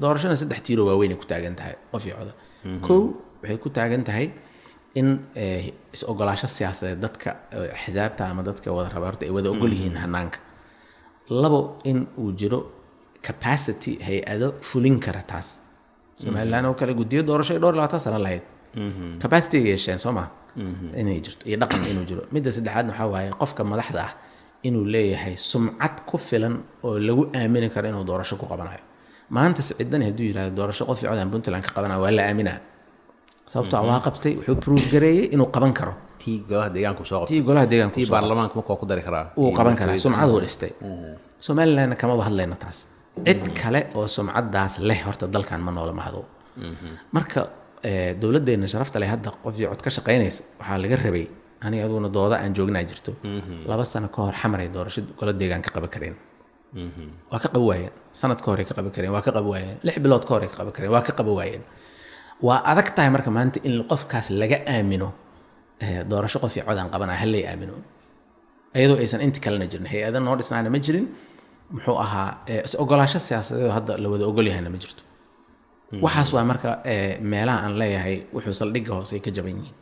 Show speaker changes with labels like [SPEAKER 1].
[SPEAKER 1] Doorashada saddex tiiro waaweyn ay ku taagan tahay, qof iyo coda. Kow, waxay ku taagan tahay in is-ogolaasho siyaasadeed dadka axsaabta ama dadka wada raba horta ay wada ogol yihiin hanaanka. Labo, in uu jiro capacity, hay-ado fulin kara taas. Somaliland oo kale guddiyo doorasho ay dhowr iyo labaatan sano lahayd capacity ay yeesheen, soo ma inay jirto iyo dhaqan inuu jiro. Midda saddexaadna waxaa waaye qofka madaxda ah inuu leeyahay sumcad ku filan oo lagu aamini karo inuu doorasho ku qabanayo. Maanta Siciidani hadduu yidhahdo doorasho qof iyo cod aan Puntland ka qabanaya, waa la aaminaa, sababtoo ah waa qabtay, wuxuu proof gareeyey inuu qaban karo.
[SPEAKER 2] Tii golaha deegaanku soo qabtay.
[SPEAKER 1] Tii golaha deegaanka
[SPEAKER 2] tii
[SPEAKER 1] soo qabtay.
[SPEAKER 2] Baarlamaanka marka waa ku dari karaa.
[SPEAKER 1] Wuu qaban karaa, sumcaduu dhistay. Somalilandna kamaba hadlayno taas, cid kale oo sumcadaas leh horta dalkan ma noola mahdo. Marka dowladdeena sharafta leh hadda qof iyo cod ka shaqaynaysa waxaa laga rabay, aniga aduguna dooda aan joognaa jirto, 2 sano ka hor Xamaray doorasho golo deegaan ka qaban kareen, waa ka qaban waayeen. Sanad ka hor ka qaban kareen, waa ka qaban waayeen. 6 bilood ka hor ka qaban kareen, waa ka qaban waayeen. Waa adag tahay marka maanta in qofkaas laga aamino doorasho qof iyo cod aan qabanaya hallay aamino, iyadoo aysan inta kalena jirin, hay-ada noo dhisnaana ma jirin, muxuu ahaa, is ogolaasho siyaasadeed oo hadda la wada ogol yahayna ma jirto. Waxaas waa marka meelaha aan leeyahay wuxuu saldhigga hoose ay ka jaban yihiin.